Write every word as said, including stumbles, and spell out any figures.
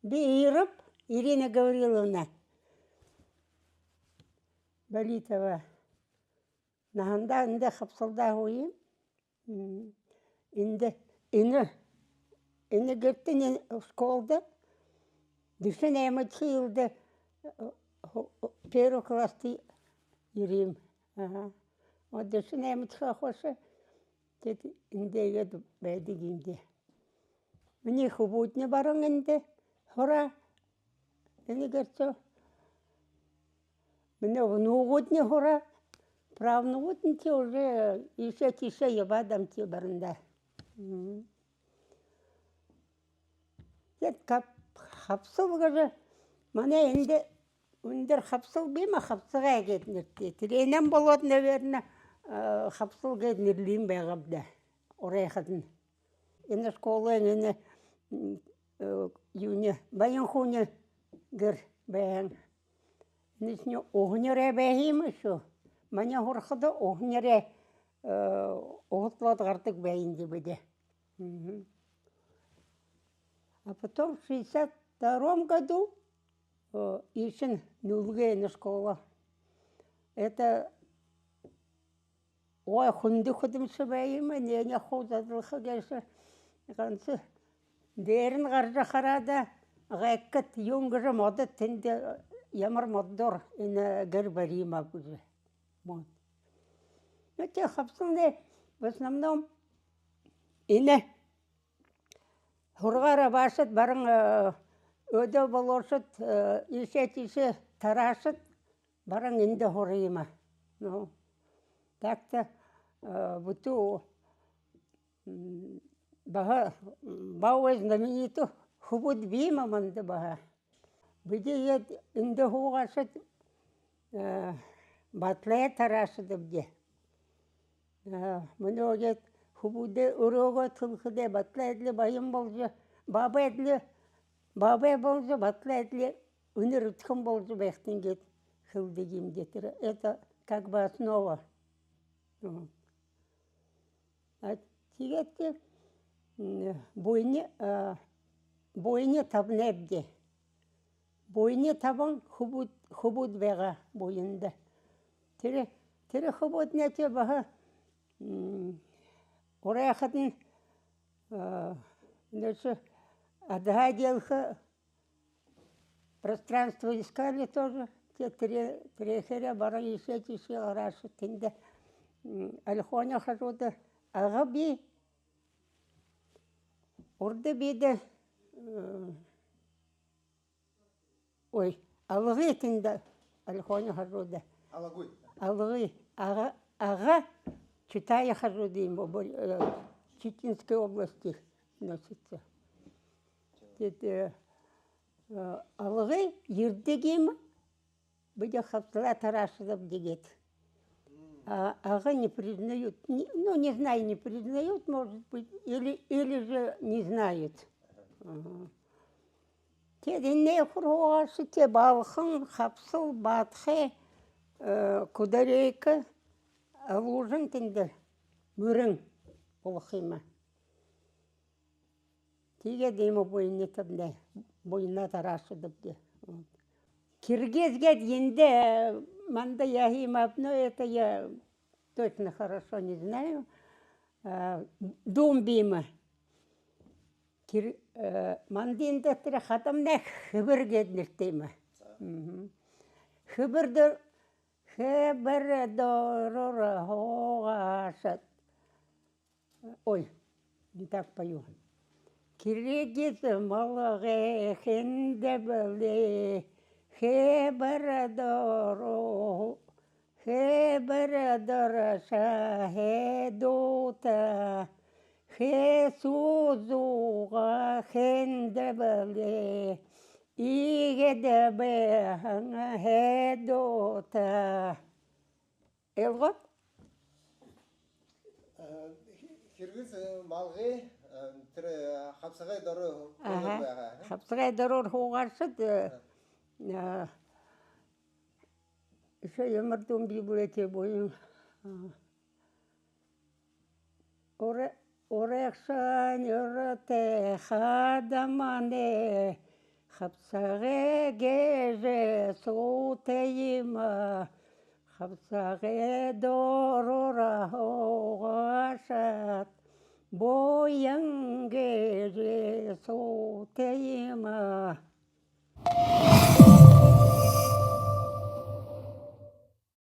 Би Ираб Ирина Гавриловна Болитова. Наһандаа эндэ Хабсалда һууем. М, эндэ, энэ, энэ гэртэнь, школдо дүшэн наймадахи жэлдэ, э, ху-, первый класста ерэем. Аха. Вот дүшэн наймадахи хойшо, тиигээд эндэ иигээд байдаг юм даа. Минии хүбүүдни баран эндэ һураа. Энэ гэр соо. Минии внугуудни һураа. Правнугуудни тээ уже иишээ тиишээ ябаад амтаа баран даа. М. Тиигээд Хаб-, Хабсал гэжэ манай эндэ үндэр Хабсал бии юм, Хабсагай гээд нэрэтэй. Тэрээнһээ болоод, наверно, э, Хабсал гээд нэрлэһэн байгааб даа. Урайхадань. Энэ школын, энэ, м, э, юуниинь, баян хүнэй гэр байһан. Энэшни уһанарай байһан юм шүү. Манай һурахада уһанарай, э, уһа толоод гарадаг байһан юм даа. Мгм. А потом в шестьдесят втором году, э, иишэнь нүүлгээ энэ школа. Это Ой, хүндэ хүдэлмэшэ байһан юм, энээнээ хуу задалха гээшэ. Ганса дээрэнь гаража хараад, гайхаад, юун гэжэ модод тэндэ, ямар мододоор энэ гэр барима гэжэ. Вот. Но тээ Хабсалнай в основном энэ һургаар абаашад, баран, э, өөдөө болоошод, э, иишээ тиишээ тараашад, баран эндэ һура юм. Ну, так-то, э, бүтүү, м, баһа, м, баһа знаменитэ хүбүүд бии юм манда баһа. Бидэ иигээд эндэ һуугаашад, э, баталай тараашадабди. Э, мүнөө иигээд хүбүүдээ өрөөгөө түлхэдээ, баталай эдли баян болжо, баабай эдли, баабай болжо, баталай эдли үнэр үдхэн болжо байгты гээд хэлэдэг юм даа тэрэ. Это как бы основа. Вот. А тиигээд, м, буйни, а, буйни табанайбди. Буйни табан хүбүүд, хүбүүд байгаа буйнда. Тэрэ, тэрэ хүбүүднай тээ баһа, м, урайхадань, а, нээшэ адхаа дэлхэ пространство искали тоже. Тээ тэрэ, тэрэ хээрээ баран иишээ тиишээ гараашад тэндэ, м, Ольхоной хажууда Ага бии. Урда бидэ, э, ой, Алгы тэндэ, Ольхоной хажууда. Алгы. Алгы. Ага, Ага Читая хажууда юм, бо-, э, Читинской области относится. Тиигээд, э, Алгы ерэдэг юм. Бидэ Хабсалаа тараашадабди гээд. А, Ага не признают. Не, ну, не знаю, не признают, может быть, или, или же не знают. Ага. Тиигээд энээнээ хуу һуугаашад, тээ Балхан, Хабсал, Баатхай, э, Кударейка, Алужин тэндэ мүрэн болохо юм. Тиигээд иимэ буйни табанай, буйнаа тараашадабди. Вот. Киргиз гээд эндэ, э, манда яаһан юм ааб, но это я точно хорошо не знаю. А, дуун бии юм. Кир-, э, манда эндэ тэрэ хадамнай Хэбэр гээд нэрэтэй юм. Мгм. Хэбэр дор-, Хэбэр доороор һуугаашад. Ой, не так пою. Киргиз малгай хэндэ бэлэй, Хэбэр доро-, Хэбэр дорошо хэ дуута, хэ сузууга хэндэ бэлэй, иигээд байһан хэ дуута. Ойлгоод? Э, Киргиз, э, малгай, э, тэрэ, э, Хабсагай доро һуугаад байгаа, э? Хабсагай дороор һуугаашад, э, э, ещё ямар дуун бии бэлэй, тээ буян. А. Урай-, урайхашан юрэтэ хадамнай, Хабсагай гэжэ суутай юм аа, хабсагай доороороо һуугаашаад, буян гэжэ суутай юм аа.